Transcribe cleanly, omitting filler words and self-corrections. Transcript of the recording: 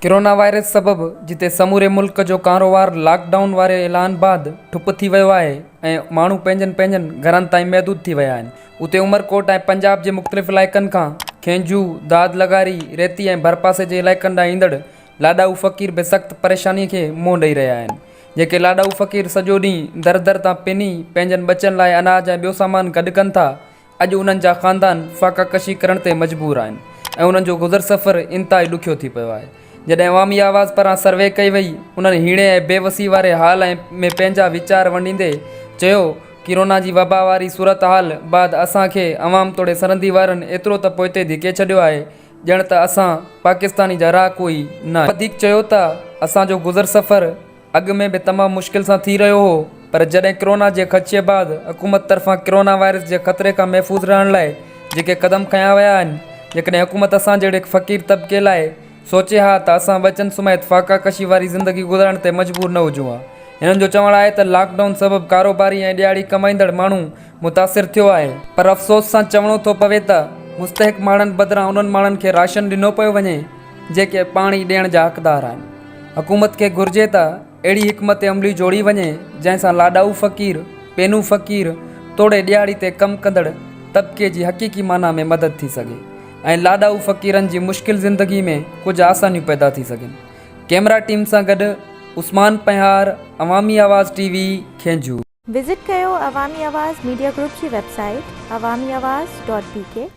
Corona virus سبب جتي سموري ملڪ جو ڪاروبار لاڪ ڊائون واري اعلان بعد ٺپ ٿي ويو آهي ۽ ماڻهو پنهنجن پنهنجن گهرن تائين محدود ٿي ويا آهن اتي عمرڪوٽ ۽ پنجاب جي مختلف علائقن کان کينجهو، داد لغاري، ريتي ۽ ڀرپاسي جي علائقن ڏانهن ايندڙ لاڏائو فقير به سخت پريشاني کي منهن ڏئي رهيا آهن جيڪي لاڏائو فقير سڄو ڏينهن در در تان پني پنهنجن ٻچن لاء اناج ۽ ٻيو سامان گڏ ڪن ٿا اڄ انهن جا خاندان فاقه ڪشي ڪرڻ تي مجبور آهن ۽ انهن جو گذر سفر انتهائي ڏکيو ٿي پيو آهي. جڏهن عوامي آواز پاران سروي ڪئي وئي، انهن هيڻي ۽ بي وسي واري حال ۽ ۾ پنهنجا ويچار ونڊيندي چيو، ڪرونا جي وبا واري صورتحال بعد اسان کي عوام توڙي سرندي وارن ايترو ته پوئتي ڌڪي ڇڏيو آهي ڄڻ ته اسان پاڪستاني جا رهاڪو ئي نه آهيون. وڌيڪ چيو ته اسان جو گذر سفر اڳ ۾ به تمام مشڪل سان ٿي رهيو هو پر جڏهن ڪرونا جي خدشي بعد حڪومت طرفان ڪرونا وائرس جي خطري کان محفوظ رهڻ لاء جيڪي قدم کنيا ويا آهن جيڪڏهن حڪومت اسان جهڙي فقير طبقي لاء سوچي ها ته اسان ٻچن سميت فاقا ڪشي واري زندگي گذارڻ تي مجبور نه هجون ها هنن جو چوڻ آهي ته لاڪ ڊائون سبب ڪاروباري ۽ ڏهاڙي ڪمائيندڙ ماڻهو متاثر ٿيو آهي پر افسوس سان چوڻو ٿو پوي ته مستحق ماڻهن بدران انهن ماڻهن کي راشن ڏنو پيو وڃي جيڪي پاڻي ڏيڻ جا حقدار آهن. حڪومت کي گهرجي ته اهڙي حڪمت عملي جوڙي وڃي جنهن سان لاڏائو فقير، پينو فقير توڙي ڏهاڙي تي ڪم ڪندڙ طبقي جي حقيقي معنيٰ ۾ مدد ٿي سگهي ۽ لاڏائو فقيرن جي مشڪل زندگي ۾ ڪجهه آسانيون پيدا ٿي سگهن. ڪئميرا ٽيم سان گڏ عثمان پنهيار، عوامي آواز ٽي وي، کينجهو. وزٽ ڪيو عوامي آواز ميڊيا گروپ جي website Awami Awaz dot P K.